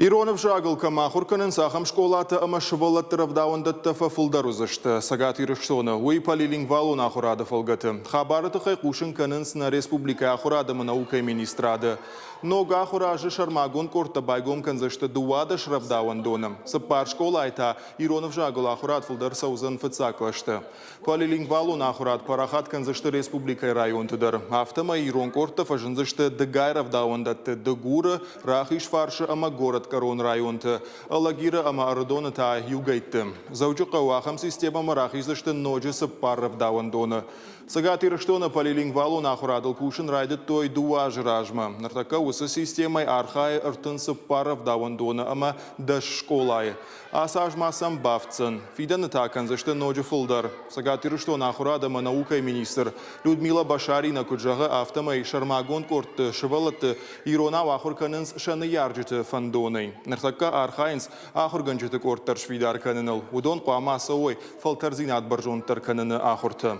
Ирон ӕвзагыл кӕм ахуыр кӕнынц, ахӕм скъолатӕ ӕмӕ сывӕллӕтты рӕвдауӕндӕттӕ фӕфылдӕр уыдзысты Цӕгат Ирыстоны. Уый полилингвалон ахуырады фӕлгӕты. Хабары тыххӕй хъусын кӕнынц нӕ республикӕйы ахуырад ӕмӕ наукӕйы министрады. Ног ахуыры азы сӕрмагонд къордтӕ байгом кӕндзысты 12 рӕвдауӕндоны. Цыппар скъолайы та ирон ӕвзагыл ахуырад фылдӕр цӕудзӕн фыццаг кълӕсты. Полилингвалон ахуырад парахат кӕндзысты республикӕйы районты дӕр. Афтӕмӕй ирон къордтӕ фӕзындзысты дыгай рӕвдауӕндӕтты Дыгуры, Рахизфарсы ӕмӕ Горӕтгӕрон районты, Алагиры ӕмӕ Ӕрыдоны та иугӕйтты. Дзӕуджыхъӕуы ахӕм системӕмӕ рахиздзысты ноджы цыппар рӕвдауӕндоны. Цӕгат Ирыстоны полилингвалон ахуырадыл кусын райдыдтой дыууӕ азы размӕ. Ныртӕккӕ уыцы системӕйы архайы 34 рӕвдауӕндоны ӕмӕ дӕс скъолайы. Ацы аз ма сӕм бафтдзӕн. Фидӕны та кӕндзысты ноджы фылдӕр. Цӕгат Ирыстоны ахуырад ӕмӕ наукӕйы министр Людмила Башарина куыд зӕгъы, афтӕмӕй сӕрмагонд къордты сывӕллӕтты иронау ахуыр кӕнынц сӕ ныййарджыты фӕндонӕй. Ныртӕккӕ архайынц ахуыргӕнджыты къорд дӕр сфидар кӕныныл. Уыдон хъуамӕ ацӕуой фӕлтӕрдзинад бӕрзонддӕр кӕныны ахуыртӕ.